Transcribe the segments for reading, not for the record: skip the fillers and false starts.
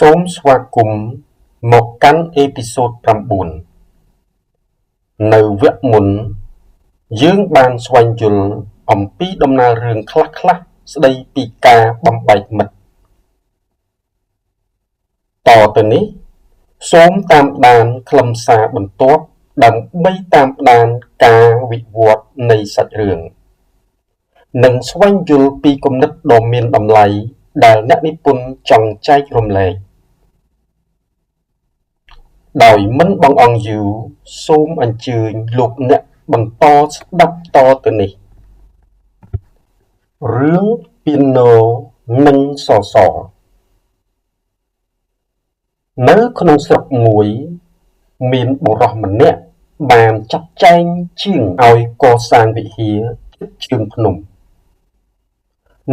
សូមស្វាគមន៍មកកាន់អេពីសូត9នៅវគ្គមុនយើងបានស្វែងយល់អំពីដំណើររឿងខ្លះៗស្ដីពីការបំបែកមិត្តតទៅនេះសូមតាមដានខ្លឹមសារបន្ទាប់ដើម្បីតាមដានការវិវត្តនៃសាច់រឿងនិងស្វែងយល់ពីគំនិតដ៏មានតម្លៃដែលអ្នកនិពន្ធចង់ចែករំលែកដោយមិនបង្អង់យូរសូមអញ្ជើញលោកអ្នកបន្តស្ដាប់តទៅនេះរឿងពាណូនិងសសរនៅក្នុងស្រុកមួយមានបុរសម្នាក់បានចាត់ចែងជាងឲ្យកសាងវិហារជិតជើងភ្នំ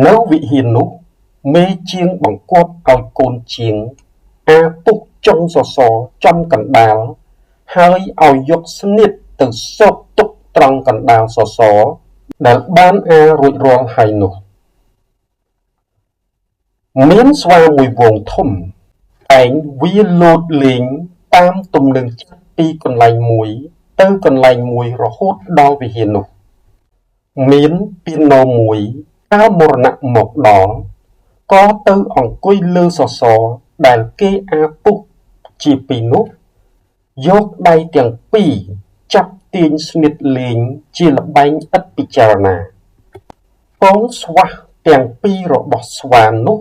នៅវិហារនោះមេជាងបង្គាប់ឲ្យកូនជាងអាពុះចុងសសរចំកណ្ដាលហើយឲ្យយកស្នៀតទៅស៊កទុកត្រង់កណ្ដាលសសរដែលបានអារួចរាល់ហើយនោះមានស្វាមួយហ្វូងធំតែងវាលោតលេងតាមទំនឹងចិត្តពីកន្លែងមួយទៅកន្លែងមួយរហូតដល់វិហារនោះមានពាណូមួយកាលមរណៈមកដល់ក៏ទៅអង្គុយលើសសរដែលគេអាពុះជាពីរនោះយកដៃទាំងពីរចាប់ទាញស្នៀតលេងជាល្បែងឥតពិចារណាពងស្វាស់ទាំងពីររបស់ស្វានោះ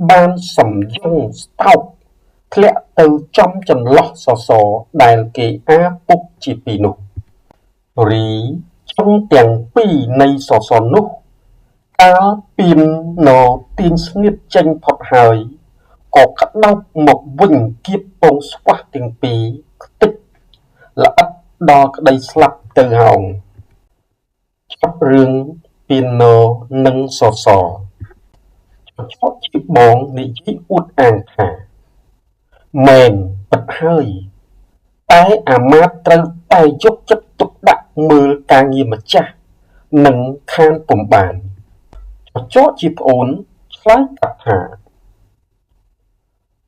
បានសំយំស្តោកធ្លាក់ទៅចំចន្លោះសសរដែលគេអាពុះជាពីរនោះរីចុងទាំងពីរនៃសសរនោះកាលពាណូទាញស្នៀតចេញផុតហើយក៏ក្តោបមកវិញគៀបពងស្វាស់ទាំងពីរខ្ទេចល្អិតដល់ក្តីស្លាប់ទៅហោងចប់រឿងពាណូនិងសសរចចកជាបងនិយាយអួតអាងថាមែនពិតហើយតែអាមាត្យត្រូវតែយកចិត្តទុកដាក់មើលការងារម្ចាស់និងខានពុំបានចចកជាប្អូនឆ្លើយកាត់ថា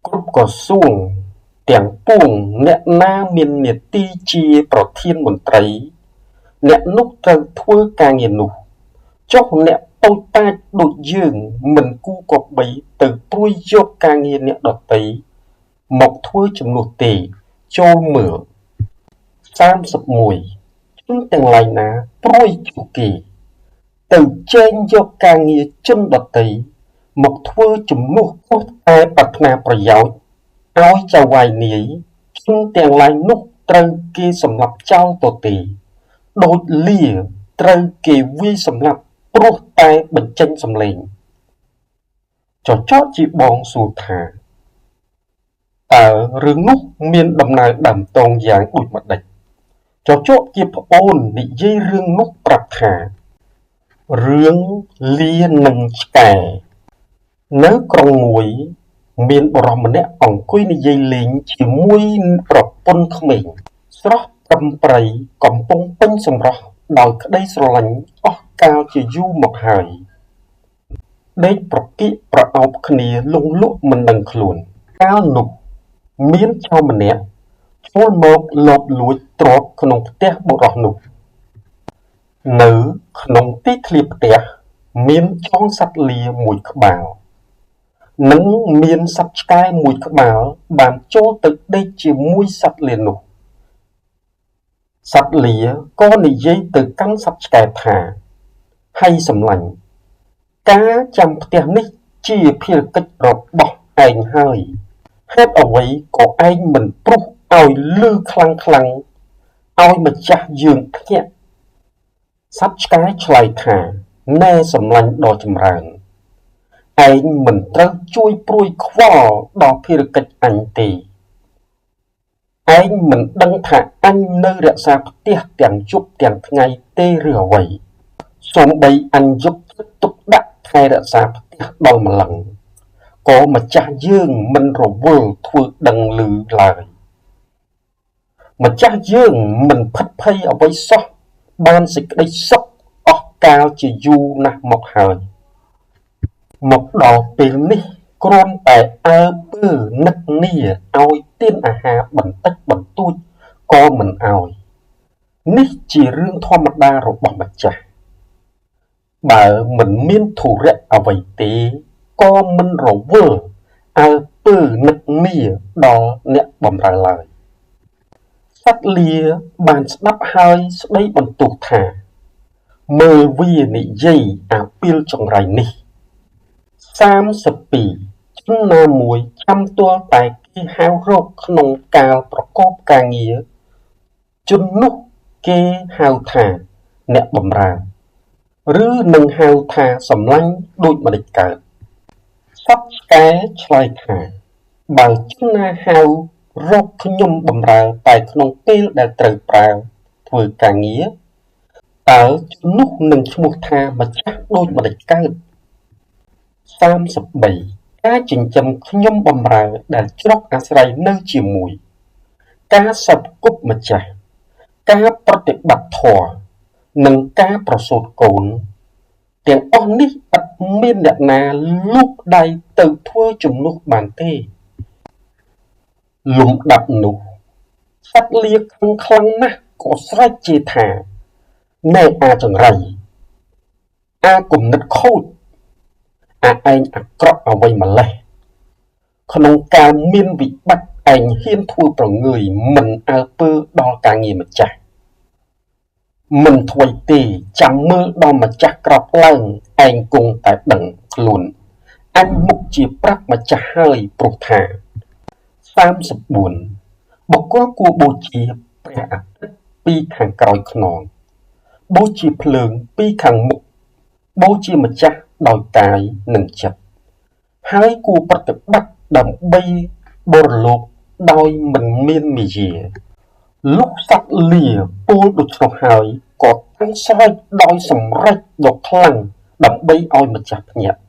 គ្រប់ក្រសួងទាំងពួងអ្នកណាមាននាទីជាប្រធានមន្ត្រីអ្នកនោះត្រូវធ្វើការងារនោះចុះអ្នកតូចតាចដូចយើងមិនគួរគប្បីទៅព្រួយយកការងារអ្នកដទៃមកធ្វើជំនួសទេចូលមើល31ជនទាំងឡាយណាព្រួយជួគេទៅចែងយកការងារជនដទៃមកធ្វើជំនួសព្រោះតែប្រាថ្នាប្រយោជន៍ឲ្យចៅហ្វាយនាយជនទាំងឡាយនោះត្រូវគេសម្លាប់ចោលទៅទេដូចលាត្រូវគេវាយសម្លាប់ព្រោះតែបញ្ចេញសម្លេងចចកជាបងសួរថាតើរឿងនោះមានដំណើរដើមតងយ៉ាងដូចម្ដេចចចកជាប្អូននិយាយរឿងនោះប្រាប់ថារឿងលានិងឆ្កែនៅក្រុងមួយមានបុរសម្នាក់អង្គុយនិយាយលេងជាមួយប្រពន្ធក្មេងស្រស់ត្រឹមព្រៃកំពុងពេញសម្រស់ដោយក្តីស្រឡាញ់អស់កាលជាយូរមកហើយដេកប្រកៀកប្រអោបគ្នាលង់លក់មិនដឹងខ្លួនកាលនោះមានចោរម្នាក់ចូលមកលបលួចទ្រព្យក្នុងផ្ទះបុរសនោះនៅក្នុងទីធ្លាផ្ទះមានចងសត្វលាមួយក្បាលនិងមានសត្វឆ្កែមួយក្បាលបានចូលទៅដេកជាមួយសត្វលានោះសត្វលាក៏និយាយទៅកាន់សត្វឆ្កែថាហៃសម្លាញ់ការចាំផ្ទះនេះជាភារកិច្ចរបស់ឯងហើយហេតុអ្វីក៏ឯងមិនព្រុសឲ្យលឺខ្លាំងខ្លាំងឲ្យម្ចាស់យើងភ្ញាក់សត្វឆ្កែឆ្លើយថាណែសម្លាញ់ដ៏ចម្រើនឯងមិនត្រូវជួយព្រួយខ្វល់ដល់ភារកិច្ចអញទេឯងមិនដឹងថាអញនៅរក្សាផ្ទះទាំងយប់ទាំងថ្ងៃទេឬអ្វីសូម្បីអញយកចិត្តទុកដាក់ថែរក្សាផ្ទះដល់ម្លឹងក៏ម្ចាស់យើងមិនរវល់ធ្វើដឹងឮឡើយម្ចាស់យើងមិនភិតភ័យអ្វីសោះបានសេចក្តីសុខអស់កាលជាយូរណាស់មកហើយមកដល់ពេលនេះគ្រាន់តែអើពើ ពើនឹកនាឲ្យទានអាហារបន្តិចបន្តួចក៏មិនឲ្យ នេះជារឿងធម្មតារបស់ម្ចាស់ បើមិនមានធុរៈអ្វីទេ ក៏មិនរវល់អើពើនឹកនាដល់អ្នកបម្រើឡើយ សត្វលាបានស្ដាប់ហើយស្ដីបន្ទោសថា មើលវានិយាយអាពាលចង្រៃនេះ 32 ជនណាមួយចាំទាល់តែគេហៅរកក្នុងកាលប្រកបការងារ ជននោះគេហៅថាអ្នកបម្រើ ឬនឹងហៅថាសម្លាញ់ដូចម្តេចកើត សត្វឆ្កែឆ្លើយថា បើជនណាហៅរកខ្ញុំបម្រើតែក្នុងពេលដែលត្រូវប្រើធ្វើការងារ តើជននោះនឹងឈ្មោះថាម្ចាស់ដូចម្តេចកើត 33 ការចិញ្ចឹមខ្ញុំបម្រើដែលជ្រកអាស្រ័យនៅជាមួយ ការសព្វគប់ម្ចាស់ ការប្រតិបត្តិធម៌ និងការប្រសូតកូន ទាំងអស់នេះឥតមានអ្នកណាលូកដៃទៅធ្វើជំនួសបានទេ លំដាប់នោះ សត្វលាខឹងខ្លាំងណាស់ក៏ស្រែកជេរថា នែអាចង្រៃ អាគំនិតខូច អាឯងអាក្រក់អ្វីម្ល៉េះ ក្នុងកាលមានវិបត្តិឯងហ៊ានធ្វើព្រងើយមិនអើពើដល់ការងារម្ចាស់ មិនថ្វីទេចាំមើលដល់ម្ចាស់ក្រោកឡើងឯងគង់តែដឹងខ្លួន អញមុខជាប្រាប់ម្ចាស់ហើយព្រោះថា 34 បុគ្គលគួរបូជាព្រះអាទិត្យពីខាងក្រោយខ្នង បូជាភ្លើងពីខាងមុខ បូជាម្ចាស់ដោយកាយនិងចិត្ត ហើយគួរប្រតិបត្តិដើម្បីបរលោកដោយមិនមានមាយា លុះសត្វលាពោលដូច្នោះហើយ ក៏តាំងស្រែកដោយសម្រេចដ៏ខ្លាំងដើម្បីឲ្យម្ចាស់ភ្ញាក់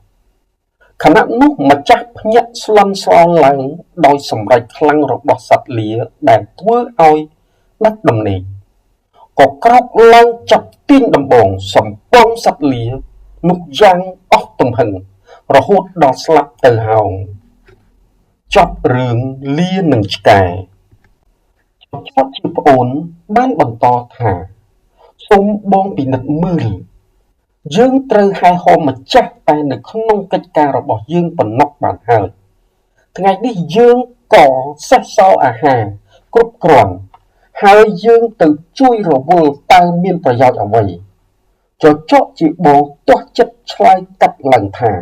ខណៈនោះម្ចាស់ភ្ញាក់ស្លន់ស្លោឡើងដោយសម្រេចខ្លាំងរបស់សត្វលាដែលធ្វើឲ្យដាច់ដំណេក ក៏ក្រោកឡើងចាប់ទាញដំបងសំពងសត្វលានោះយ៉ាងអស់ទំហឹងរហូតដល់ស្លាប់ទៅហោង ចប់រឿងលានិងឆ្កែ ចចកជាប្អូនបានបន្តថា សូមបងពិនិត្យមើល យើងត្រូវហែហោមម្ចាស់តែនៅក្នុងកិច្ចការរបស់យើងប៉ុណ្ណោះបានហើយ ថ្ងៃនេះយើងក៏សេះសល់អាហារគ្រប់គ្រាន់ ហើយយើងទៅជួយរវល់តើមានប្រយោជន៍អ្វី ចចកជាបងទាស់ចិត្តឆ្លើយកាត់ឡើងថា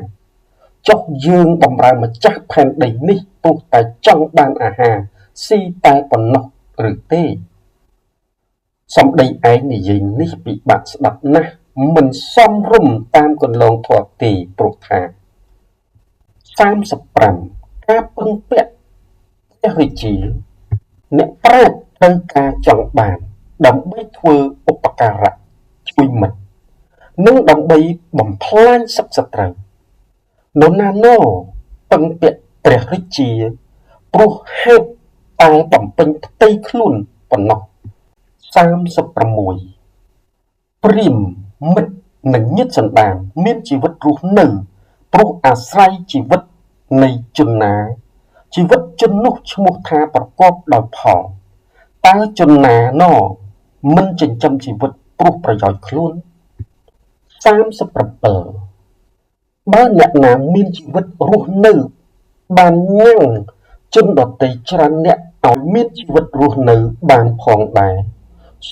ចុះយើងបម្រើម្ចាស់ផែនដីនេះព្រោះតែចង់បានអាហារស៊ីតែប៉ុណ្ណោះឬទេ សម្ដីឯងនិយាយនេះពិបាកស្ដាប់ណាស់ មិនសមរម្យតាមគន្លងធម៌ទេព្រោះថា 35 ការពឹងពាក់ព្រះរាជា អ្នកប្រាជ្ញត្រូវការចង់បាន ដើម្បីធ្វើឧបការៈជួយមិត្ត និងដើម្បីបំផ្លាញសឹកសត្រូវ នរណាណពឹងពាក់ព្រះរាជា ព្រោះហេតុតែបំពេញផ្ទៃខ្លួនប៉ុណ្ណោះ 36 ព្រាហ្មណ៍មិត្តនិងញាតិសន្តានមានជីវិតរស់នៅ ព្រោះអាស្រ័យជីវិតនៃជនណា ជីវិតជននោះឈ្មោះថាប្រកបដោយផល តើជនណាណមិនចិញ្ចឹមជីវិតព្រោះប្រយោជន៍ខ្លួន 37 បើអ្នកណាមានជីវិតរស់នៅបានញ៉ាំងជនដទៃច្រើនអ្នកឲ្យមានជីវិតរស់នៅបានផងដែរ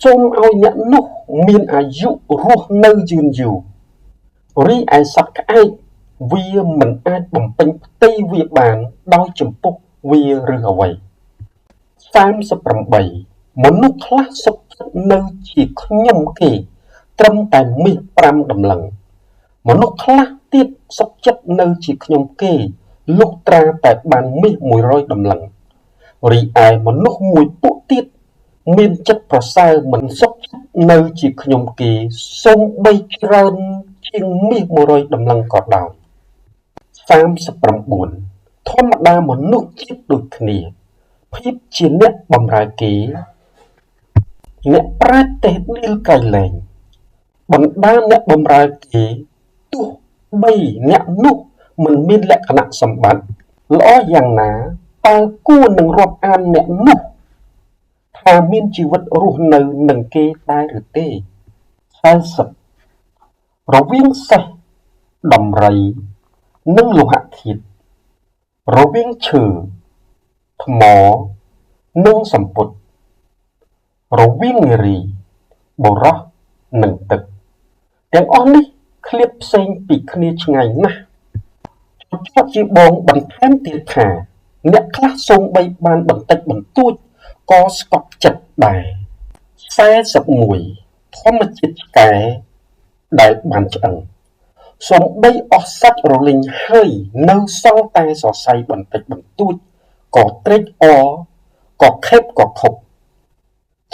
សូមឲ្យអ្នកនោះមានអាយុរស់នៅយឺនយូរ រីឯសត្វក្អែកវាមិនអាចបំពេញផ្ទៃវាបានដោយចំពុះវាឬអ្វី 38 មនុស្សខ្លះសុខចិត្តនៅជាខ្ញុំគេត្រឹមតែមាស5តម្លឹង មនុស្សខ្លះទៀតសុខចិត្តនៅជាខ្ញុំគេលុះត្រាតែបានមាស100តម្លឹង រីឯមនុស្សមួយពួកទៀតមានចិត្តប្រសើរមិនសុខចិត្តនៅជាខ្ញុំគេសូម្បីច្រើនជាងមាស100តម្លឹងក៏ដោយ 39 ធម្មតាមនុស្សជាតិដូចគ្នា ភាពជាអ្នកបម្រើគេ អ្នកប្រាជ្ញទេដៀលក្រៃលែង បណ្ដាអ្នកបម្រើគេទោះបីអ្នកនោះមិនមានលក្ខណៈសម្បត្តិ ល្អយ៉ាងណាតើគួរនឹងរាប់អានអ្នកនោះថាមានជីវិតរស់នៅនឹងគេដែរឬទេ40រវាងសេះដំរីនិងលោហៈធាតុរវាងឈើថ្មនិងសម្ពុតរវាងនារីបុរសនិងទឹកទាំងអស់នេះឃ្លាតផ្សេងពីគ្នាឆ្ងាយណាស់ចចកជាបងបន្ថែមទៀតថាអ្នកខ្លះសូម្បីបានបន្តិចបន្តួចក៏ស្កប់ចិត្តដែរ41ធម្មជាតិឆ្កែដែលបានឆ្អឹងសូម្បីអស់សាច់រលីងហើយនៅសល់តែសរសៃបន្តិចបន្តួចក៏ត្រេកអរក៏ខេបក៏ខប់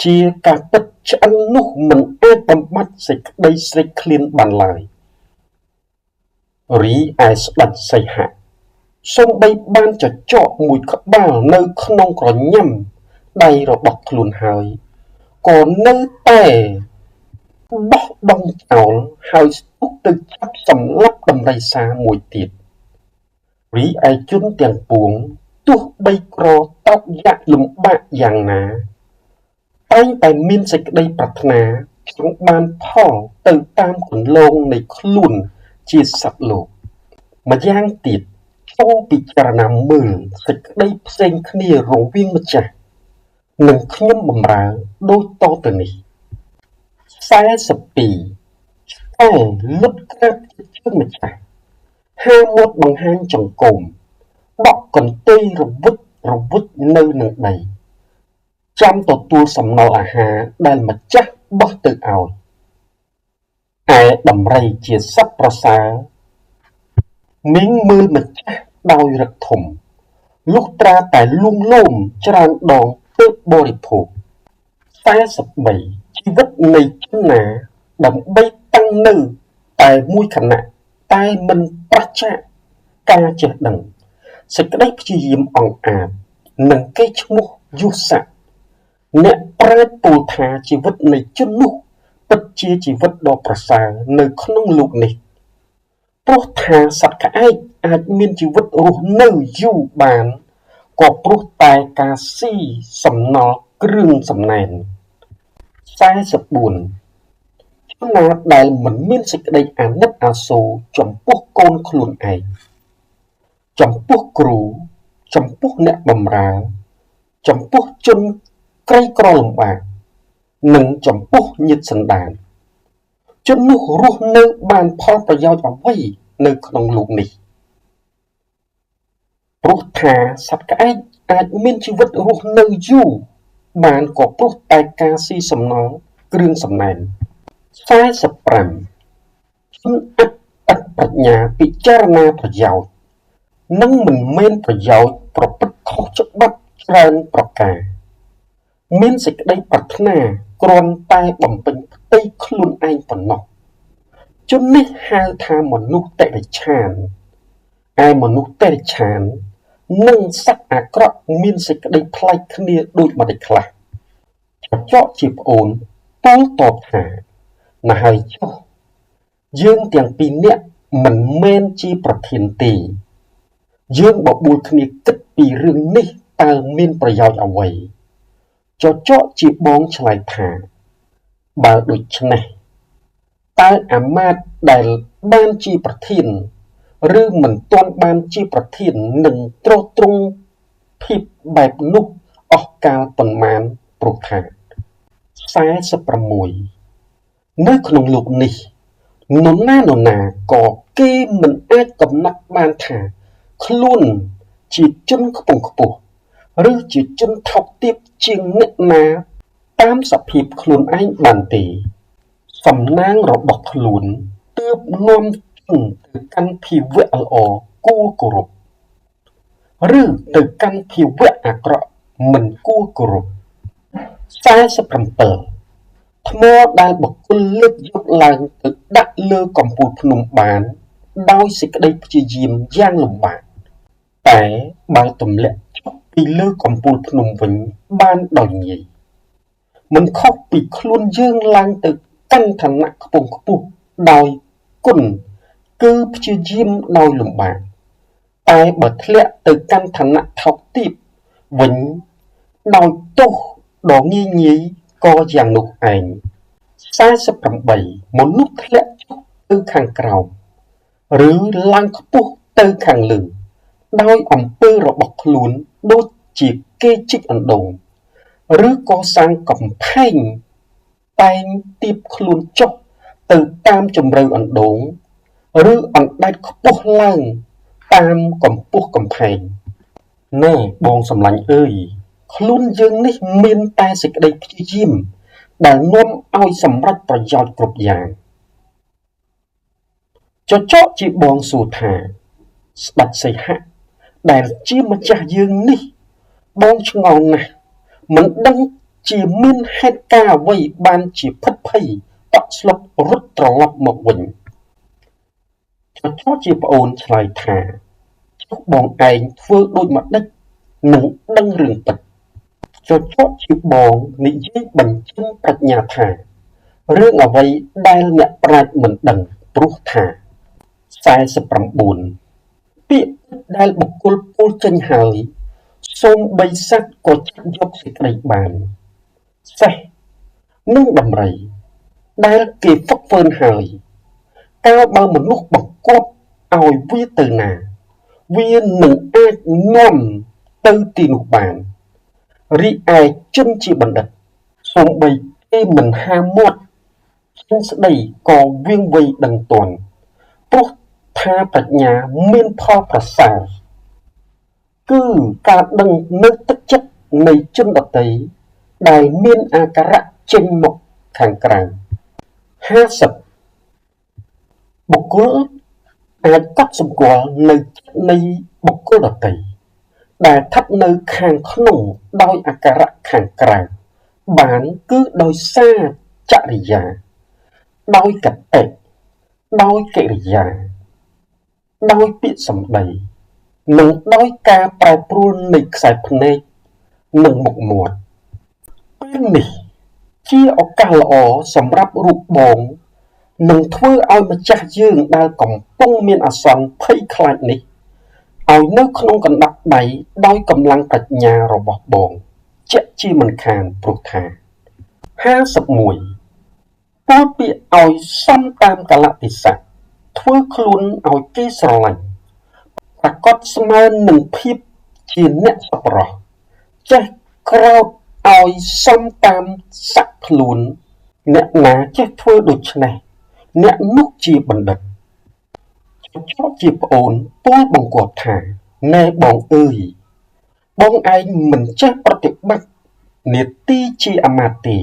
ជាការពិតឆ្អឹងនោះមិនអាចបំបត្តិសេចក្តីស្រេកឃ្លានបានឡើយរីឯស្ដេចសីហៈសូម្បីបានចចកមួយក្បាលនៅក្នុងក្រញាំដៃរបស់ខ្លួនហើយក៏នៅតែបោះដុំចោលហើយស្ទុះទៅចាប់សម្លាប់ដំរីសាមួយទៀតរីឯជនទាំងពួងទោះបីក្រតោកយ៉ាក់លំបាកយ៉ាងណាតែងតែមានសេចក្តីប្រាថ្នាចង់បានផលទៅតាមគន្លងនៃខ្លួនជាសត្វលោកម្យ៉ាងទៀតចូលពិចារណាមើលសេចក្តីផ្សេងគ្នារវាងម្ចាស់និងខ្ញុំបម្រើដូចតទៅនេះ42ឆ្កែលុតក្រាបជើងម្ចាស់ហាមាត់បង្ហាញចង្កូមដក់កន្ទុយរវិចរវិចនៅនឹងដីចាំទទួលសំណល់អាហារដែលម្ចាស់បោះទៅឲ្យឯដំរីជាសត្វប្រសើរមីងមើលម្ចាស់ដោយរឹកធំលុះត្រាតែលួងលោមច្រើនដងទើបបរិភោគ43ជីវិតនៃជនណាដើម្បីតាំងនៅតែមួយខណៈតែមិនប្រឆាចការចេះដឹងសេចក្តីព្យាយាមអង្អាតនិងកេរ្តិ៍ឈ្មោះយុស័កអ្នកប្រាជ្ញពោលថាជីវិតនៃជននោះពិតជាជីវិតដ៏ប្រសើរនៅក្នុងលោកនេះព្រោះថាសត្វក្អែកអាចមានជីវិតរស់នៅយូរបានក៏ព្រោះតែការស៊ីសំណល់គ្រឿងសំណែន44ជនណាដែលមិនមានសេចក្តីអាណិតអាសូរចំពោះកូនខ្លួនឯងចំពោះគ្រូចំពោះអ្នកបម្រើចំពោះជនក្រីក្រលំបាកនិងចំពោះញាតិសន្តានជននោះរស់នៅបានផលប្រយោជន៍អ្វីនៅក្នុងលោកនេះព្រោះថាសត្វក្អែកអាចមានជីវិតរស់នៅយូរបានក៏ព្រោះតែការស៊ីសំណល់គ្រឿងសំណែន45ជនអត្តប្រាជ្ញាពិចារណាប្រយោជន៍និងមិនមែនប្រយោជន៍ប្រព្រឹត្តខុសច្បាប់ច្រើនប្រការមានសេចក្តីប្រាថ្នាគ្រាន់តែបំពេញផ្ទៃខ្លួនឯងប៉ុណ្ណោះជននេះហៅថាមនុស្សតិរិឆានឯមនុស្សតិរិឆាននិងសត្វអាក្រក់មានសេចក្តីប្លែកគ្នាដូចម្តេចខ្លះចចកជាប្អូនពោលតបថាណាស់ហើយចុះយើងទាំងពីរនាក់មិនមែនជាប្រធានទេយើងបបួលគ្នាគិតពីរឿងនេះតើមានប្រយោជន៍អ្វីចចកជាបងឆ្លើយថាបើដូច្នេះតើអាមាត្យដែលបានជាប្រធានឬមិនទាន់បានជាប្រធាននឹងទ្រទ្រង់ភាពបែបនោះអស់កាលប៉ុន្មានព្រោះថា46នៅក្នុងលោកនេះនរណាក៏គេមិនអាចកំណត់បានថាខ្លួនជាជនខ្ពង់ខ្ពស់ឬជាជនថោកទាបជាងអ្នកណាតាមសភាពខ្លួនឯងបានទេសំណាងរបស់ខ្លួនទើបនាំជនទៅកាន់ភាវៈល្អគួរគោរពឬទៅកាន់ភាវៈអាក្រក់មិនគួរគោរព47ថ្មដែលបុគ្គលលើកយកឡើងទៅដាក់លើកំពូលភ្នំបានដោយសេចក្តីព្យាយាមយ៉ាងលំបាកតែបើទម្លាក់ចុះពីលើកំពូលភ្នំវិញបានដោយងាយមិនខុសពីខ្លួនយើងឡើងទៅកាន់ឋានៈខ្ពង់ខ្ពស់ដោយគុណគឺព្យាយាមដោយលំបាក តែបើធ្លាក់ទៅកាន់ឋានៈថោកទាបវិញដោយទោសដ៏ងាយងាយក៏យ៉ាងនោះឯង48មនុស្សធ្លាក់ចុះទៅខាងក្រោមឬឡើងខ្ពស់ទៅខាងលើដោយអំពើរបស់ខ្លួនដូចជាគេជីកអណ្ដូងឬកសាងកំផែងតែងទៀបខ្លួនចុះទៅតាមជម្រៅអណ្ដូងឬអណ្ដែតខ្ពស់ឡើងតាមកម្ពស់កំផែងណែបងសម្លាញ់អើយខ្លួនយើងនេះមានតែសេចក្តីព្យាយាមដែលនាំឲ្យសម្រេចប្រយោជន៍គ្រប់យ៉ាងចចកជាបងសួរថាស្ដេចសីហៈដែលជាម្ចាស់យើងនេះបងឆ្ងល់ណាស់មិនដឹងជាមានហេតុការណ៍អ្វីបានជាភិតភ័យតក់ស្លុតរត់ត្រឡប់មកវិញចចកជាប្អូនឆ្លើយថាចុះបងឯងធ្វើដូចម្ដេចនឹងដឹងរឿងពិតចចកជាបងនិយាយបញ្ចេញប្រាជ្ញាថារឿងអ្វីដែលអ្នកប្រាជ្ញមិនដឹងព្រោះថា49ពាក្យដែលបុគ្គលពោលចេញហើយសូម្បីសត្វក៏ចាប់យកសេចក្តីបានសេះនិងដំរីដែលគេហ្វឹកហ្វឺនហើយកាលបើមនុស្សបង្គាប់ឲ្យវាទៅណាវានឹងអាចនាំទៅទីនោះបានរីឯជនជាបណ្ឌិតសូម្បីគេមិនហាមាត់ចេញស្ដីក៏វៀងវៃដឹងទាន់ព្រោះថាប្រាជ្ញាមានផលប្រសើរគឺការដឹងនៅទឹកចិត្តនៃជនដទៃដែលមានអាការៈចេញមកខាងក្រៅ50បុគ្គលអាចកត់សម្គាល់នៅចិត្តនៃបុគ្គលដទៃដែលស្ថិតនៅខាងក្នុងដោយអាការៈខាងក្រៅបានគឺដោយសារចរិយាដោយកតិដោយកិរិយាដោយពាក្យសម្ដីនិងដោយការប្រែប្រួលនៃខ្សែភ្នែកនិងមុខមាត់ពេលនេះជាឱកាសល្អសម្រាប់រូបបងនឹងធ្វើឲ្យម្ចាស់យើងដែលកំពុងមានអាសន្នភ័យខ្លាចនេះឲ្យនៅក្នុងកណ្ដាប់ដៃដោយកម្លាំងប្រាជ្ញារបស់បងជាក់ជាមិនខានព្រោះថា51ពោលពាក្យឲ្យសមតាមកាលៈទេសៈធ្វើខ្លួនឲ្យគេស្រឡាញ់ប្រកបស្មើនឹងភាពជាអ្នកសប្បុរសចេះក្រោធឲ្យសមតាមស័ក្តិខ្លួនអ្នកណាចេះធ្វើដូច្នេះអ្នកនោះជាបណ្ឌិតចចកជាប្អូនពោលបង្គាប់ថាណែបងអើយបងឯងមិនចេះប្រតិបត្តិនាទីជាអាមាត្យទេ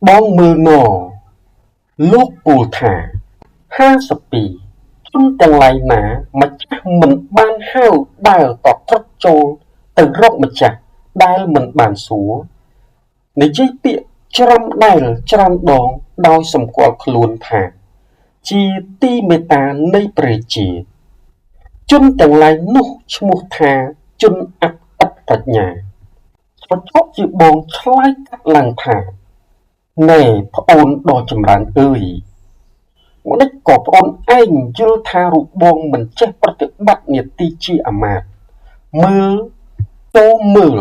បងមើលណលោកពោលថា52ជនទាំងឡាយណាម្ចាស់មិនបានហៅដើរក៏ត្រត់ចូលទៅរកម្ចាស់ដែលមិនបានសួរនិយាយពាក្យច្រំដែលច្រើនដងដោយសម្គាល់ខ្លួនថាជាទីមេត្តានៃព្រះរាជាជនទាំងឡាយនោះឈ្មោះថាជនអបិតប្រាជ្ញាចចកជាបងឆ្លើយកាត់ឡើងថាណែប្អូនដ៏ចម្រើនអើយម្ដេចក៏ប្អូនឯងយល់ថារូបបងមិនចេះប្រតិបត្តិនាទីជាអាមាត្យមើលតមើល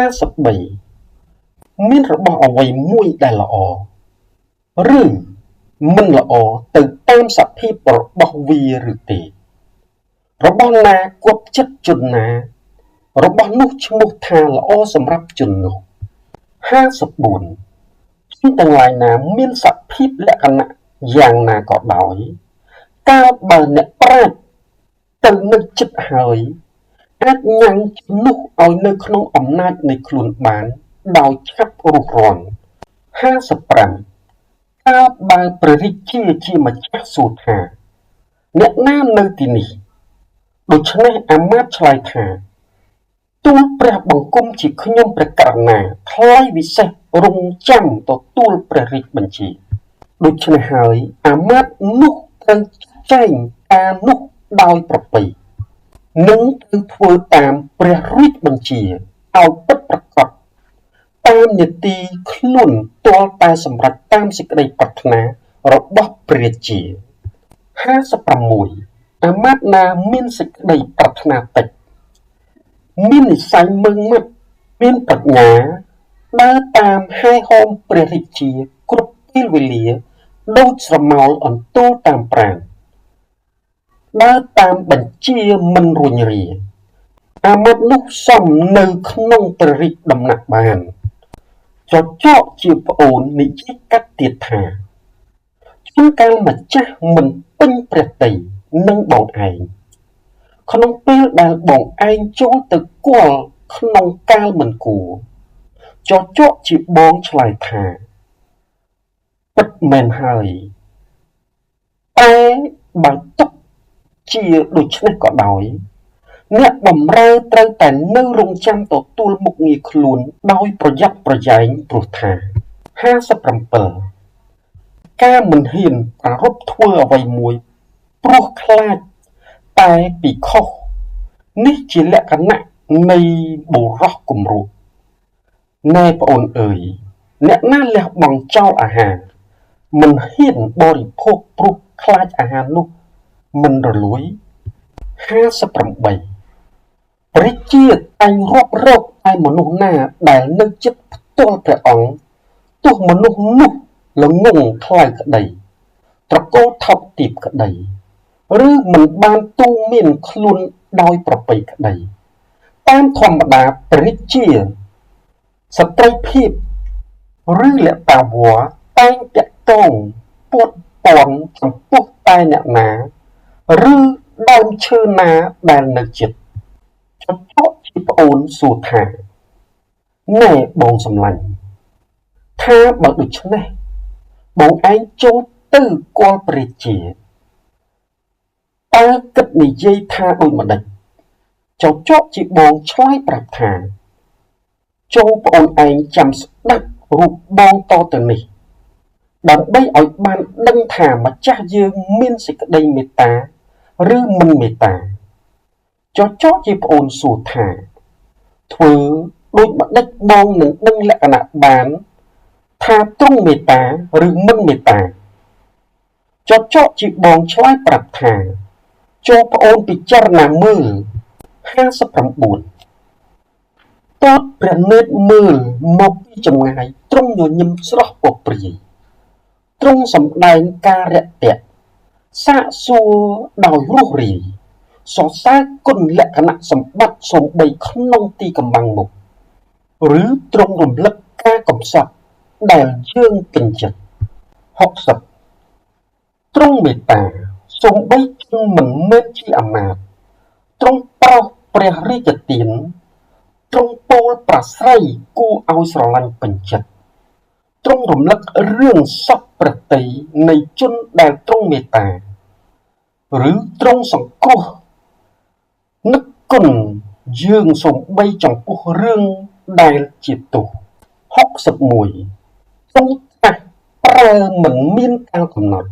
53មានរបស់អ្វីមួយដែលល្អឬមិនល្អទៅតាមសភាពរបស់វាឬទេរបស់ណាគប់ចិត្តជនណារបស់នោះឈ្មោះថាល្អសម្រាប់ជននោះ54ជនទាំងឡាយណាមានសភាពលក្ខណៈយ៉ាងណាក៏ដោយកាលបើអ្នកប្រាជ្ញទៅនឹកចិត្តហើយអាចញ៉ាំងជំនួសឲ្យនៅក្នុងអំណាចនៃខ្លួនបានដោយឆាប់រុះរាន់55កាលបើព្រះរាជាជាម្ចាស់សួរថាអ្នកណានៅទីនេះដូច្នេះអាមាត្យឆ្លើយថាទូលព្រះបង្គំជាខ្ញុំព្រះករុណាថ្លៃវិសេសរងចាំទទួលព្រះរាជបញ្ជាដូច្នេះហើយអាមាត្យនោះត្រូវចែងការនោះដោយប្រពៃនិងត្រូវធ្វើតាមព្រះរាជបញ្ជាឲ្យពិតប្រាកដតាមនាទីខ្លួនទាល់តែសម្រេចតាមសេចក្តីប្រាថ្នារបស់ព្រះរាជា56 អាមាត្យណាមានសេចក្តីប្រាថ្នាតិច មាននិស្ស័យម៉ឺងម៉ាត់ មានប្រាជ្ញា ដើរតាមហែហោមព្រះរាជាគ្រប់ពេលវេលាដូចស្រមោលអន្ទោលតាមប្រាណ ដើរតាមបញ្ជាមិនរួញរា អាមាត្យនោះសមនៅក្នុងព្រះរាជដំណាក់បាន ចចកជាប្អូននិយាយកាត់ទៀតថា ជួនកាលម្ចាស់មិនពេញព្រះទ័យនឹងបងឯង ក្នុងពេលដែលបងឯងចូលទៅគាល់ក្នុងកាលមិនគួរ ចចកជាបងឆ្លើយថា ពិតមែនហើយ តែបើទុកជាដូច្នេះក៏ដោយ អ្នកបម្រើត្រូវតែនៅរង់ចាំទទួលមុខងារខ្លួនដោយប្រយ័ត្នប្រយែងព្រោះថា 57 ការមិនហ៊ានប្រារព្ធធ្វើអ្វីមួយព្រោះខ្លាចតែពីខុស នេះជាលក្ខណៈនៃបុរសគំរក់ ណែប្អូនអើយ អ្នកណាលះបង់ចោលអាហារ មិនហ៊ានបរិភោគព្រោះខ្លាចអាហារនោះមិនរលួយ 58 ព្រះជាតែងរាប់រកតែមនុស្សណាដែលនៅជិតផ្ទាល់ព្រះអង្គ ទោះមនុស្សនោះល្ងង់ខ្លៅក្តី ត្រកូលថោកទាបក្តី ឬមិនបានទូន្មានខ្លួនដោយប្រពៃក្តី តាមធម្មតាព្រះជាស្ត្រីភាពឬលតាវ័តែងតាក់ទងពួតពន់ចំពោះតែអ្នកណា ឬដើមឈើណាដែលនៅជិត ចចកជាប្អូនសួរថា ណែបងសម្លាញ់ ថាបើដូច្នេះ បងឯងចូលទៅគាល់ព្រះជា តើគិតនិយាយថាដូចម្តេច ចចកជាបងឆ្លើយប្រាប់ថា ចូលប្អូនឯងចាំស្ដាប់រូបបងតទៅនេះ ដើម្បីឲ្យបានដឹងថាម្ចាស់យើងមានសេចក្តីមេត្តាឬមិនមេត្តា ចចកជាប្អូនសួរថា ធ្វើដូចម្តេចបងនឹងដឹងលក្ខណៈបាន ថាទ្រង់មេត្តាឬមិនមេត្តា ចចកជាបងឆ្លើយប្រាប់ថា ចូលប្អូនពិចារណាមើល 59 តតព្រះនេត្រមើលមកពីចម្ងាយទ្រង់ញញឹមស្រស់ពព្រាយ ទ្រង់សម្ដែងការរាក់ទាក់ សាកសួរដោយរួសរាយ សរសើរគុណលក្ខណៈសម្បត្តិសូម្បីក្នុងទីកំបាំងមុខ ឬទ្រង់រំលឹកការកំសត់ដែលយើងពេញចិត្ត 60 ទ្រង់មេត្តាសូម្បីជនមិនមែនជាអាមាត្យ ទ្រង់ប្រោសព្រះរាជទាន ទ្រង់ពោលប្រាស្រ័យគួរឲ្យស្រឡាញ់ពេញចិត្ត ទ្រង់រំលឹករឿងសព្វព្រះទ័យនៃជនដែលទ្រង់មេត្តា ឬទ្រង់សង្គ្រោះនឹកគុណយើងសូម្បីចំពោះរឿងដែលជាទោស 61 ទ្រង់ត្រាស់ប្រើមិនមានកាលកំណត់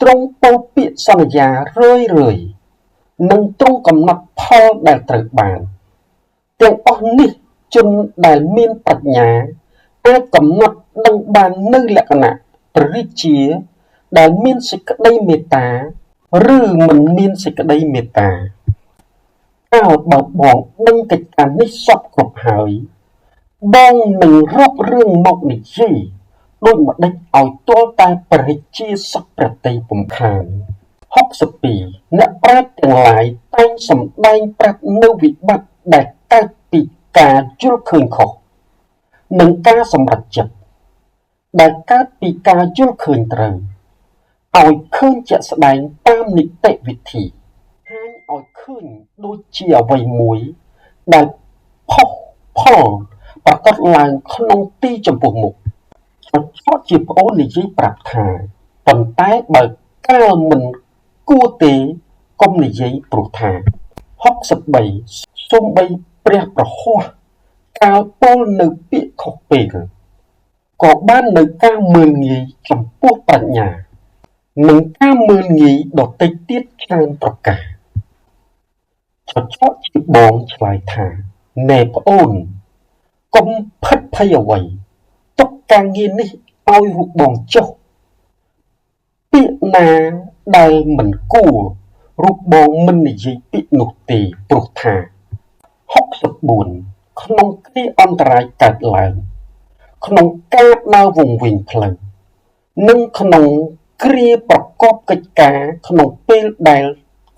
ទ្រង់ពោលពាក្យសន្យារឿយៗ និងទ្រង់កំណត់ផលដែលត្រូវបាន ទាំងអស់នេះជនដែលមានប្រាជ្ញាអាចកំណត់ដឹងបាននូវលក្ខណៈព្រះរាជាដែលមានសេចក្តីមេត្តា ឬមិនមានសេចក្តីមេត្តា កាលបើបងដឹងកិច្ចការនេះសព្វគ្រប់ហើយ បងនឹងរករឿងមកនិយាយដូចម្តេចឲ្យទាល់តែព្រះរាជាសព្វព្រះទ័យពុំខាន 62 អ្នកប្រាជ្ញទាំងឡាយតែងសម្ដែងប្រាប់នូវវិបត្តិដែលកើតពីការយល់ឃើញខុស និងការសម្រេចចិត្ត ដែលកើតពីការយល់ឃើញត្រូវ ឲ្យឃើញជាក់ស្ដែងតាមនីតិវិធី ហាញឲ្យឃើញដូចជាអ្វីមួយដែលផុសផុលប្រាកដឡើងក្នុងទីចំពោះមុខ ចចកជាប្អូននិយាយប្រាប់ថា ប៉ុន្តែបើកាលមិនគួរទេកុំនិយាយព្រោះថា 63 សូម្បីព្រះប្រហ័សកាលពោលនៅពាក្យខុសពេល ក៏បាននៅការមើលងាយចំពោះប្រាជ្ញា និងការមើលងាយដទៃទៀតច្រើនប្រការ ចចកជាបងឆ្លើយថា ណែប្អូន កុំភិតភ័យអ្វី ទុកការងារនេះឲ្យរូបបងចុះ ពាក្យណាដែលមិនគួរ រូបបងមិននិយាយពាក្យនោះទេព្រោះថា64ក្នុងគ្រាអន្តរាយកើតឡើងក្នុងការដើរវង្វេងផ្លូវនិងក្នុងគ្រាប្រកបកិច្ចការក្នុងពេលដែល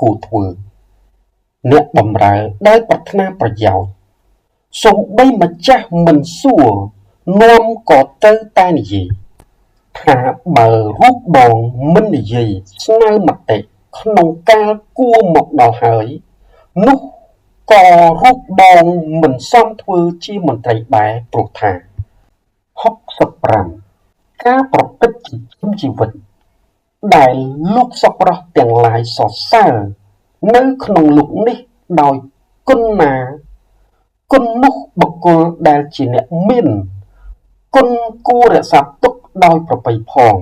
គួរធ្វើអ្នកបម្រើដែលប្រាថ្នាប្រយោជន៍សូម្បីម្ចាស់មិនសួរនាំក៏ត្រូវតែនិយាយថាបើរូបបងមិននិយាយស្នើមតិក្នុងកាលគួរមកដល់ហើយនោះក៏រូបបងមិនសមធ្វើជាមន្ត្រីដែរព្រោះថា65ការប្រព្រឹត្តចិញ្ចឹមជីវិតដែលលោកសប្បុរសទាំងឡាយសរសើរនៅក្នុងលោកនេះដោយគុណណាគុណនោះបុគ្គលដែលជាអ្នកមានគុណគួររក្សាទុកដោយប្រពៃផង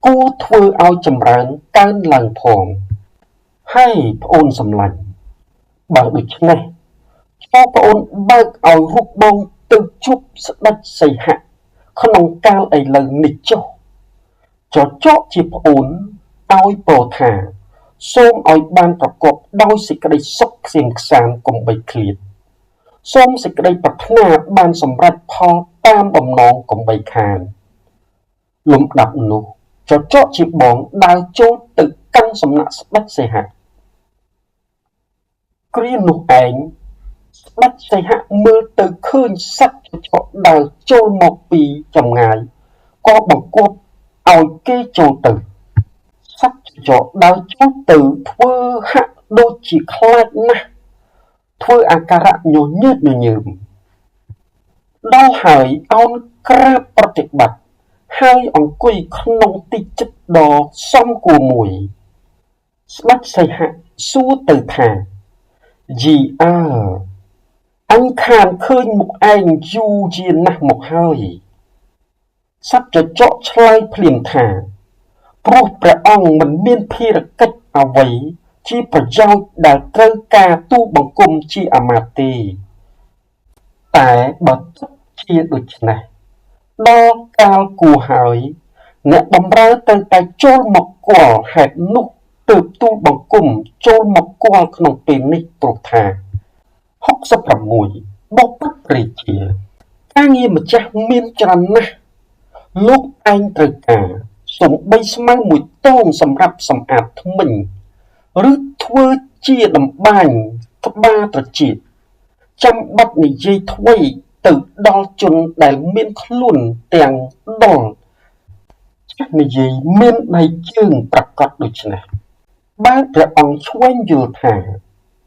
គួរធ្វើឲ្យចម្រើនកើនឡើងផងហើយប្អូនសម្លាញ់បើដូច្នេះចូលប្អូនបើកឲ្យរូបបងទៅជួបស្ដេចសីហៈក្នុងកាលឥឡូវនេះចុះចចកជាប្អូនឲ្យពោថាសូមឲ្យបានប្រកបដោយសេចក្តីសុខក្សេមក្សាន្តកុំបីឃ្លាតសូមសេចក្តីប្រាថ្នាបានសម្រេចផលតាមបំណងកុំបីខានលំដាប់នោះចចកជាបងដើរចូលទៅកាន់សំណាក់ស្ដេចសីហៈគ្រានោះឯងស្ដេចសីហៈមើលទៅឃើញសត្វចចកដើរចូលមកពីចម្ងាយក៏បង្គាប់ឲ្យគេចូលទៅសត្វចចកដើរចូលទៅធ្វើហាក់ដូចជាខ្លាចណាស់ធ្វើអាការៈញញើតញញើមដល់ហើយអោនក្រាបប្រតិបត្តិហើយអង្គុយក្នុងទីចិត្តដ៏សមគួរមួយស្ដេចសីហៈសួរទៅថាយីអើអញខានឃើញមុខឯងយូរជាណាស់មកហើយសត្វចចកឆ្លើយភ្លាមថាព្រោះព្រះអង្គមិនមានភារកិច្ចអ្វីជាប្រយោជន៍ដែលត្រូវការទូលបង្គំជាអាមាត្យទេតែបើទុកជាដូច្នេះដល់កាលគួរហើយអ្នកបម្រើត្រូវតែចូលមកគាល់ហេតុនោះទើបទូលបង្គំចូលមកគាល់ក្នុងពេលនេះព្រោះថា66បពិតព្រះរាជាការងារម្ចាស់មានច្រើនណាស់លោកឯងត្រូវការសូម្បីស្មៅមួយតងសម្រាប់សម្អាតធ្មេញឬធ្វើជាតម្បាញត្បាត្រចៀកចាំបាច់និយាយថ្វីទៅដល់ជនដែលមានខ្លួនទាំងដល់ចាស់និយាយមានដៃជើងប្រកបដូច្នេះបើព្រះអង្គឆ្វេងយល់ថា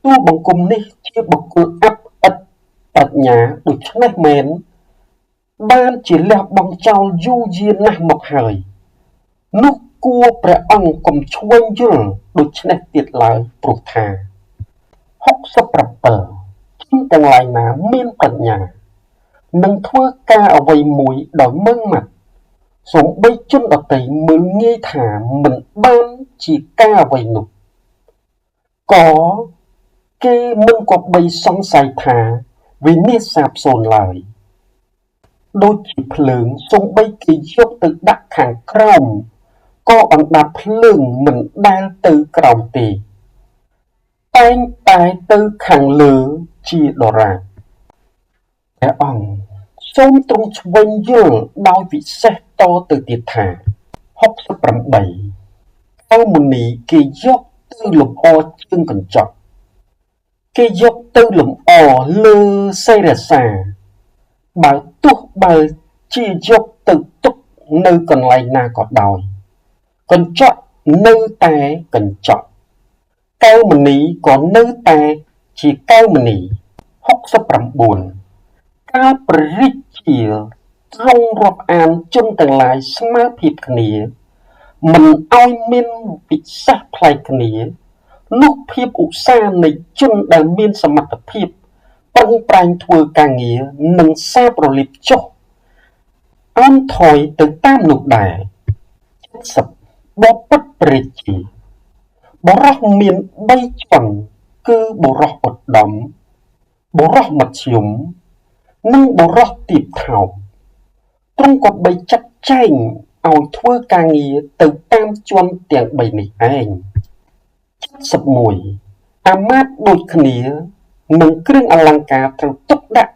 ទូលបង្គំនេះជាបុគ្គលអាប់ឥតប្រាជ្ញាដូច្នេះមែនបានជាលះបង់ចោលយូរយារណាស់មកហើយនោះគួរព្រះអង្គកុំឆ្វេងយល់ដូច្នេះទៀតឡើយព្រោះថា67ជនទាំងឡាយណាមានប្រាជ្ញានឹងធ្វើការអ្វីមួយដោយម៉ឺងម៉ាត់សូម្បីជនដទៃមើលងាយថាមិនបានជាការអ្វីនោះក៏គេមិនគប្បីសង្ស័យថាវិនាសសាបសូន្យឡើយដូចជាភ្លើងសូម្បីគេយកទៅដាក់ខាងក្រោមក៏អណ្ដាតភ្លើងមិនដែលទៅក្រោមទេតែងតែទៅខាងលើជាដរាបព្រះអង្គសូមទ្រង់ឆ្វេងយល់ដោយវិសេសតទៅទៀតថា68កៅមុនីគេយកទៅលម្អជើងកញ្ចក់គេយកទៅលម្អលើសិរសាបើទោះបើជាយកទៅទុកនៅកន្លែងណាក៏ដោយកញ្ចក់នៅតែកញ្ចក់កែវមณีក៏នៅតែជាកែវមณี69កាលព្រះរាជាទ្រង់រាប់អានជនទាំងឡាយស្មើភាពគ្នាមិនឲ្យមានពិសេសប្លែកគ្នានោះភាពឧស្សាហ៍នៃជនដែលមានសមត្ថភាពប្រឹងប្រែងធ្វើការងារនឹងសាបរលាបចុះអន់ថយទៅតាមនោះដែរ70បពិតព្រះរាជាបុរសមាន3ជាន់គឺបុរសឧត្តមបុរសមធ្យមនិងបុរសទាបថោកទ្រង់ក៏បីចាត់ចែងឲ្យធ្វើការងារទៅតាមជាន់ទាំង3នេះឯង 71អាមាត្យដូចគ្នានឹងគ្រឿងអលង្ការត្រូវទុកដាក់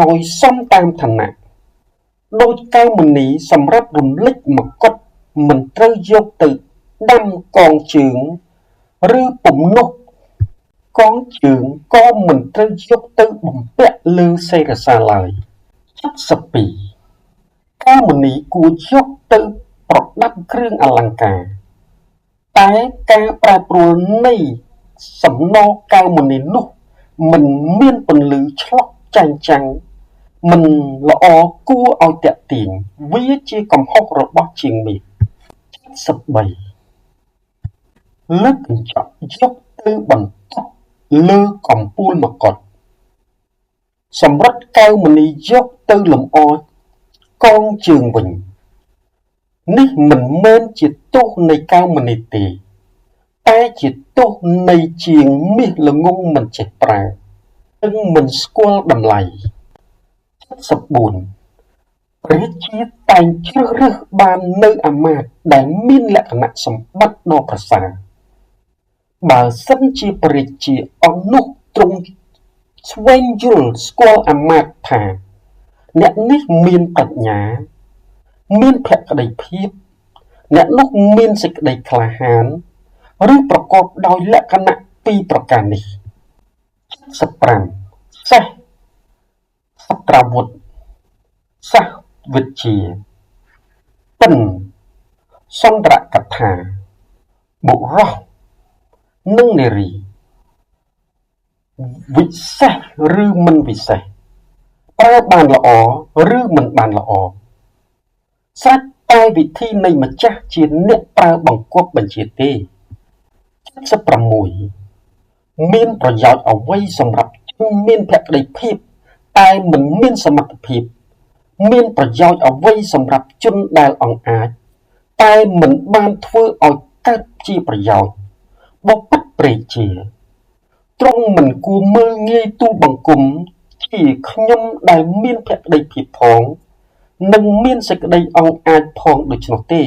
ឲ្យសមតាមឋានៈដូចកែវមណីសម្រាប់រំលេចមកុដមិនត្រូវយកទៅដាំកងជើងឬពំនុះកងជើងក៏មិនត្រូវយកទៅបំពាក់លើសិរសាឡើយ72កែវមណីគួរយកទៅប្រដាប់គ្រឿងអលង្ការតែការប្រែប្រួលនៃសំណកែវមណីនោះមិនមានពន្លឺឆ្លុះចែងចាំងមិនល្អគួរឲ្យទាក់ទាញវាជាកំហុសរបស់ជាងមាស73លើកកញ្ចក់យកទៅបន្ទប់លើកំពូលមកុដសម្រិតកែវមណីយកទៅលម្អកងជើងវិញនេះមិនមែនជាទោសនៃកែវមណីទេតែជាទោសនៃជាងមាសល្ងង់មិនចេះប្រើនិងមិនស្គាល់តម្លៃ74ព្រះជាតែងជ្រើសរើសបាននៅអាមាត្យដែលមានលក្ខណៈសម្បត្តិដ៏ប្រសើរបើសិនជាព្រះជាអង្គនោះទ្រង់ស្វែងយល់ស្គាល់អាមាត្យថាអ្នកនេះមានប្រាជ្ញាមានភក្តីភាពអ្នកនោះមានសេចក្តីក្លាហានឬប្រកបដោយលក្ខណៈពីរប្រការនេះ75សេះសត្រាវុធសាសវិជ្ជាពិនសន្ទរកថាបុរសនិងនារីវិសេសឬមិនវិសេសប្រើបានល្អឬមិនបានល្អស្រេចតែវិធីនៃម្ចាស់ជាអ្នកប្រើបង្គាប់បញ្ជាទេ76មានប្រយោជន៍អ្វីសម្រាប់ជនមានភក្តីភាពតែមិនមានសមត្ថភាពមានប្រយោជន៍អ្វីសម្រាប់ជនដែលអង្អាចតែមិនបានធ្វើឲ្យកើតជាប្រយោជន៍បពិតព្រះជាទ្រង់មិនគួរមើលងាយទូលបង្គំជាខ្ញុំដែលមានភក្តីភាពផងនិងមានសេចក្តីអង្អាចផងដូច្នោះទេ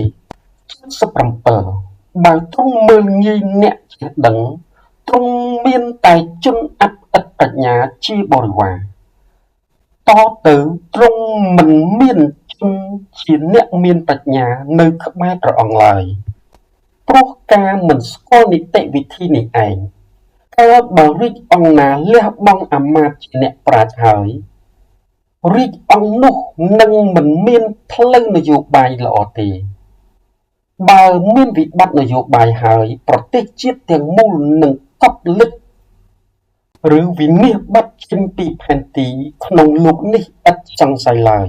77បើទ្រង់មើលងាយអ្នកចេះដឹងទ្រង់មានតែជនអត់ឥតប្រាជ្ញាជាបរិវារតទៅទ្រង់មិនមានជនជាអ្នកមានប្រាជ្ញានៅក្បែរព្រះអង្គឡើយព្រោះការមិនស្គាល់នីតិវិធីនេះឯងកាលបើរាជអង្គណាលះបង់អាមាត្យជាអ្នកប្រាជ្ញហើយរាជអង្គនោះនឹងមិនមានផ្លូវនយោបាយល្អទេបើមានវិបត្តិនយោបាយហើយប្រទេសជាតិទាំងមូលនឹងកប់លិចឬវិនាសបាត់ចេញពីផែនទីក្នុងលោកនេះឥតសង្ស័យឡើយ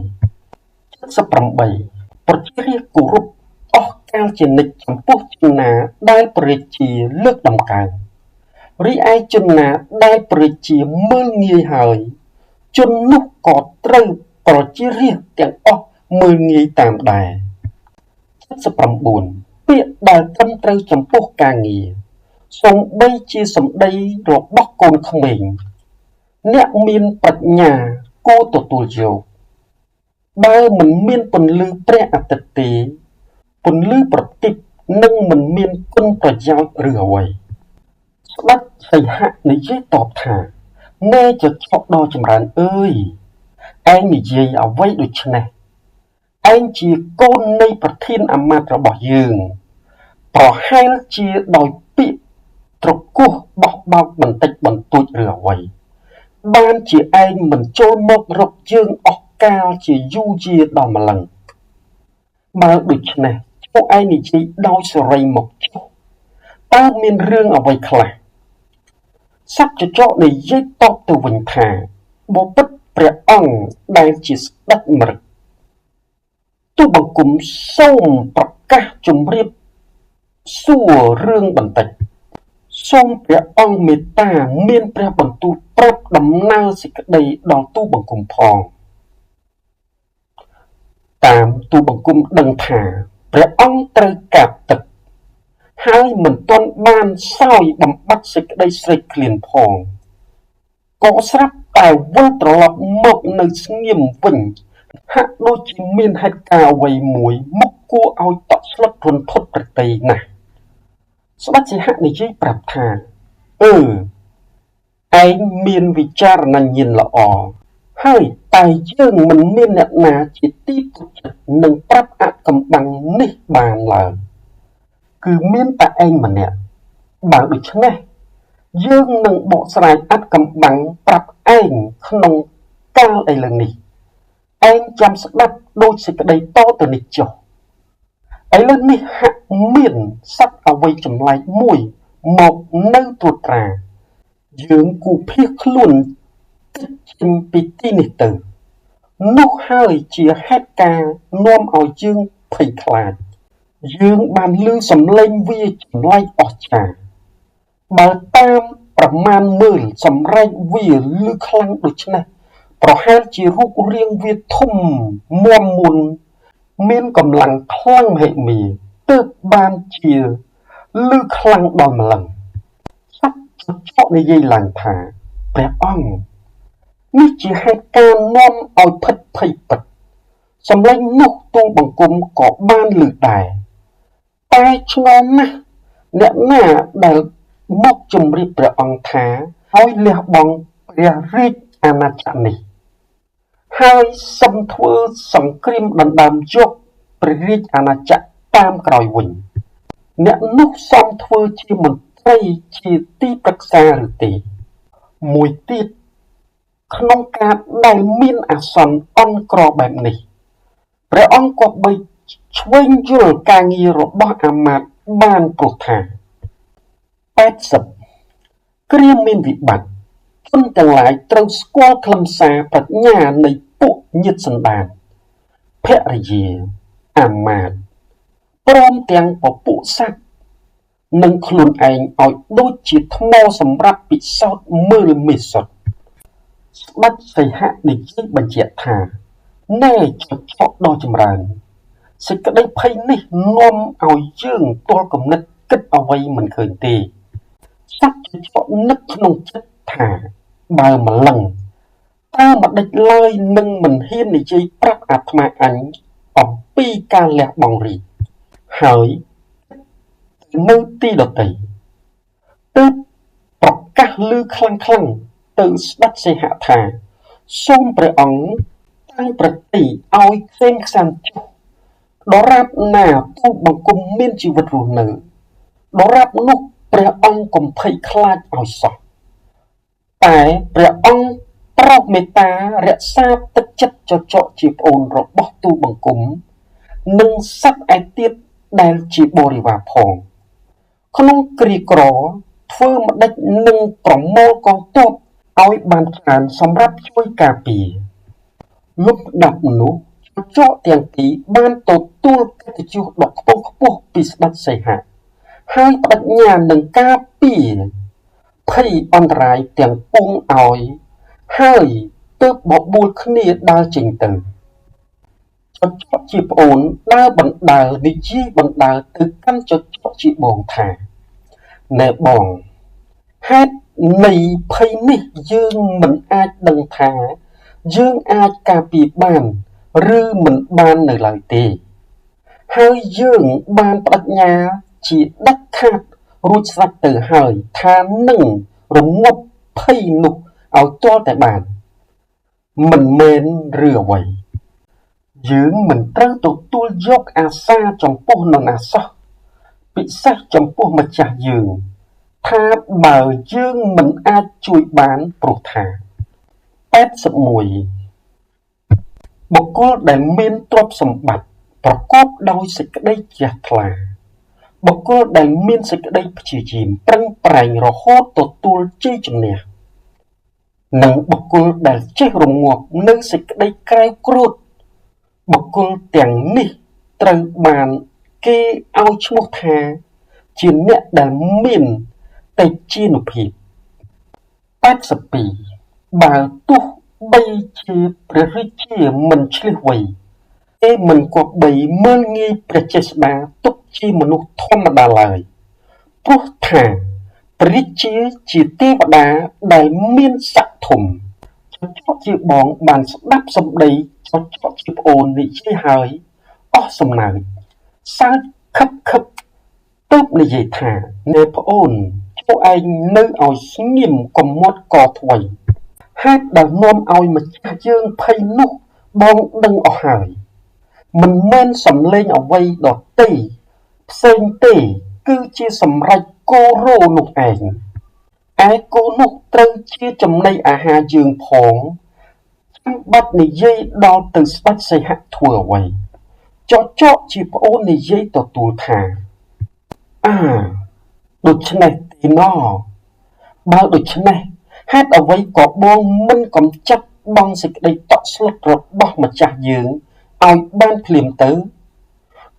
78ប្រជារាស្ត្រគោរពអស់កាលជានិច្ចចំពោះជនណាដែលព្រះជាលើកតម្កើងរីឯជនណាដែលព្រះជាមើលងាយហើយជននោះក៏ត្រូវប្រជារាស្ត្រទាំងអស់មើលងាយតាមដែរ79ពាក្យដែលត្រឹមត្រូវចំពោះការងារសូម្បីជាសម្ដីរបស់កូនក្មេងអ្នកមានប្រាជ្ញាគួរទទួលយកបើមិនមានពន្លឺព្រះអាទិត្យទេពន្លឺប្រទីបនឹងមិនមានគុណប្រយោជន៍ឬអ្វីស្ដេចសីហៈនិយាយតបថាណែចចកដ៏ចម្រើនអើយឯងនិយាយអ្វីដូច្នេះឯងជាកូននៃប្រធានអាមាត្យរបស់យើងប្រហែលជាដោយពាក្យត្រគោះបោះបោកបន្តិចបន្តួចឬអ្វីបានជាឯងមិនចូលមករកយើងអស់កាលជាយូរយារដល់ម្លឹងបើដូច្នេះពួកឯងនិយាយដោយសេរីមកចុះតើមានរឿងអ្វីខ្លះសត្វចចកនិយាយតបទៅវិញថាបពិតព្រះអង្គដែលជាស្ដេចម្រឹកទូលបង្គំសូមប្រកាសជម្រាបសួររឿងបន្តិចសូមព្រះអង្គមេត្តាមានព្រះបន្ទូលប្រាប់ដំណើរសេចក្តីដល់ទូលបង្គំផងតាមទូលបង្គំដឹងថាព្រះអង្គត្រូវកាប់ទឹកហើយមិនទាន់បានសោយបំបត្តិសេចក្តីស្រេកឃ្លានផងក៏ស្រាប់តែវិលត្រឡប់មកនៅស្ងៀមវិញហាក់ដូចជាមានហេតុការណ៍អ្វីមួយមុខគួរឲ្យតក់ស្លុតរន្ធត់ព្រះទ័យណាស់ ស្ដេចសីហនិយាយប្រាប់ថាអឺឯងមានវិចារណញ្ញាណល្អហើយតែយើងមិនមានអ្នកណាជាទីទុកចិត្តនឹងប្រាប់អាថ៌កំបាំងនេះបានឡើយគឺមានតែឯងម្នាក់បើដូច្នេះយើងនឹងបកស្រាយអាថ៌កំបាំងប្រាប់ឯងក្នុងកាលឥឡូវនេះឯងចាំស្ដាប់ដូចសេចក្តីតទៅនេះចុះឥឡូវនេះហាក់មានសត្វអ្វីចម្លែកមួយមកនៅត្រួតត្រាយើងគួរភៀសខ្លួនគេចចេញពីទីនេះទៅនោះហើយជាហេតុការណ៍នាំឲ្យយើងភ័យខ្លាចយើងបានឮសំឡេងវាចម្លែកអស្ចារ្យបើតាមប្រមាណមើលសម្រែកវាឮខ្លាំងដូច្នេះប្រហែលជារូបរាងវាធំមាំមួនមានកម្លាំងខ្លាំងមហិមាទើបបានជាឮខ្លាំងដល់ម្លឹងសត្វចចកនិយាយឡើងថាព្រះអង្គនេះជាហេតុការណ៍នាំឲ្យភិតភ័យពិតសម្លេងនោះទូលបង្គំក៏បានឮដែរតែឆ្ងល់ណាស់អ្នកណាដែលមកជម្រាបព្រះអង្គថាឲ្យលះបង់ព្រះរាជអាណាចក្រនេះហើយសុំធ្វើសង្គ្រាមដណ្ដើមយកព្រះរាជអាណាចក្រតាមក្រោយវិញអ្នកនោះសមធ្វើជាមន្ត្រីជាទីប្រឹក្សាឬទេមួយទៀតក្នុងការដែលមានអាសន្នអន់ក្របែបនេះព្រះអង្គក៏បីឆ្វេងយល់ការងាររបស់អាមាត្យបានព្រោះថា80គ្រាមានវិបត្តិជនទាំងឡាយត្រូវស្គាល់ខ្លឹមសារប្រាជ្ញានៃពួកញាតិសន្តានភរិយាអាមាត្យព្រមទាំងពពួកសត្វនិងខ្លួនឯងឲ្យដូចជាថ្មសម្រាប់ពិសោធន៍មើលមេសុទ្ធស្ដេចសីហនិយាយបញ្ជាក់ថាណែចចកដ៏ចម្រើនសេចក្តីភ័យនេះនាំឲ្យយើងទាល់គំនិតគិតអ្វីមិនឃើញទេសត្វចចកនឹកក្នុងចិត្តថាបើម្លឹងតើម្ដេចឡើយនឹងមិនហ៊ាននិយាយប្រាប់អាត្មាអញអំពីការលះបង់រាជហើយនៅទីដទៃទើបប្រកាសឮខ្លាំងៗទៅស្ដេចសីហថាសូមព្រះអង្គតាំងប្រតិឲ្យខ្សែមខ្សាន្តចុះដរាបណាទូលបង្គំមានជីវិតរស់នៅដរាបនោះព្រះអង្គកុំភ័យខ្លាចឲ្យសោះតែព្រះអង្គប្រោសមេត្តារក្សាទឹកចិត្តចចកជាប្អូនរបស់ទូលបង្គំនិងសត្វឯទៀតដែលជាបរិវារផងក្នុងគ្រាក្រធ្វើម្ដេចនឹងប្រមូលកងទ័ពឲ្យបានច្រើនសម្រាប់ជួយការពារលំដាប់នោះចចកទាំងពីរបានទទួលកិត្តិយសដ៏ខ្ពង់ខ្ពស់ពីស្ដេចសីហៈហើយបដិញ្ញានឹងការពារភ័យអន្តរាយទាំងពួងឲ្យហើយទើបបបួលគ្នាដើរចេញទៅចចកជាប្អូនដើរបណ្ដើរនិយាយបណ្ដើរទៅកាន់ចចកជាបងថាណែបងហេតុនៃភ័យនេះយើងមិនអាចដឹងថាយើងអាចការពារបានឬមិនបាននៅឡើយទេហើយយើងបានបដិញ្ញាជាដាច់ខាតរួចស្រេចទៅហើយថានឹងរងាប់ភ័យនោះឲ្យទាល់តែបានមិនមែនឬអ្វីយើងមិនត្រូវទទួលយកអាសាចំពោះនរណាសោះពិសេសចំពោះម្ចាស់យើងថាបើយើងមិនអាចជួយបានព្រោះថា81បុគ្គលដែលមានទ្រព្យសម្បត្តិប្រកបដោយសេចក្តីជ្រះថ្លាបុគ្គលដែលមានសេចក្តីព្យាយាមប្រឹងប្រែងរហូតទទួលជ័យជំនះនិងបុគ្គលដែលចេះរងាប់នៅសេចក្តីក្រេវក្រោធបុគ្គលទាំងនេះត្រូវបានគេឲ្យឈ្មោះថាជាអ្នកដែលមានទេជានុភាព82បើទោះបីជាព្រះរាជាមិនឈ្លាសវៃគេមិនគប្បីមើលងាយព្រះចេស្តាទុកជាមនុស្សធម្មតាឡើយព្រោះថាព្រះរាជាជាទេវតាដែលមានស័ក្តិធំចចកជាបងបានស្ដាប់សម្ដីចចកជាប្អូននិយាយហើយអស់សំណើចសើចខឹបខឹប ទើបនិយាយថា នែប្អូន ចូរឯងនៅឲ្យស្ងៀមកុំមាត់កថ្វី ហេតុដែលនាំឲ្យម្ចាស់យើងភ័យនោះបងដឹងអស់ហើយ មិនមែនសំឡេងអ្វីដទៃផ្សេងទេគឺជាសម្រែកគោរោទ៍នោះឯង ឯគោនោះត្រូវជាចំណីអាហារយើងផង ចាំបាច់និយាយដល់ទៅស្ដេចសីហៈធ្វើអ្វី ចចកជាប្អូននិយាយទទួលថា អា ដូច្នេះទេណ បើដូច្នេះ ហេតុអ្វីក៏បងមិនកម្ចាត់បង់សេចក្តីតក់ស្លុតរបស់ម្ចាស់យើងឲ្យបានភ្លាមទៅ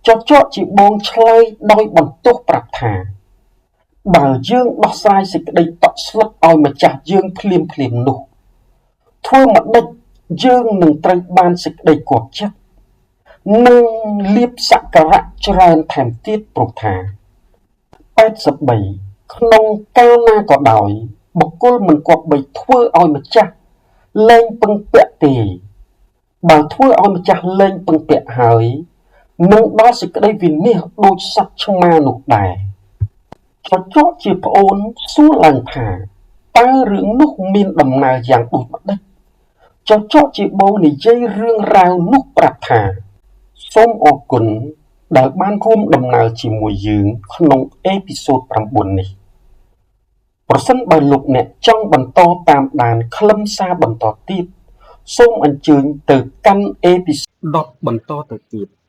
ចចកជាបងឆ្លើយដោយបន្ទោសប្រាប់ថា បើយើងដោះស្រាយសេចក្តីតក់ស្លុតឲ្យម្ចាស់យើងភ្លាមៗនោះ ធ្វើម្តេចយើងនឹងត្រូវបានសេចក្តីគាប់ចិត្ត និងលាភសក្ការៈច្រើនថែមទៀតព្រោះថា 83 ក្នុងកាលណាក៏ដោយ បុគ្គលមិនគប្បីធ្វើឲ្យម្ចាស់លែងពឹងពាក់ទេ បើធ្វើឲ្យម្ចាស់លែងពឹងពាក់ហើយ នឹងដល់សេចក្តីវិនាសដូចសត្វឆ្មានោះដែរ ចចកជាប្អូនសួរឡើងថា តើរឿងនោះមានដំណើរយ៉ាងដូចម្តេច ចចកជាបងនិយាយរឿងរ៉ាវនោះប្រាប់ថា សូមអរគុណដែលបានរួមដំណើរជាមួយយើងក្នុងអេពីសូត9នេះ ប្រសិនបើលោកអ្នកចង់បន្តតាមដានខ្លឹមសារបន្តទៀត សូមអញ្ជើញទៅកាន់អេពីសូត10បន្តទៅទៀត។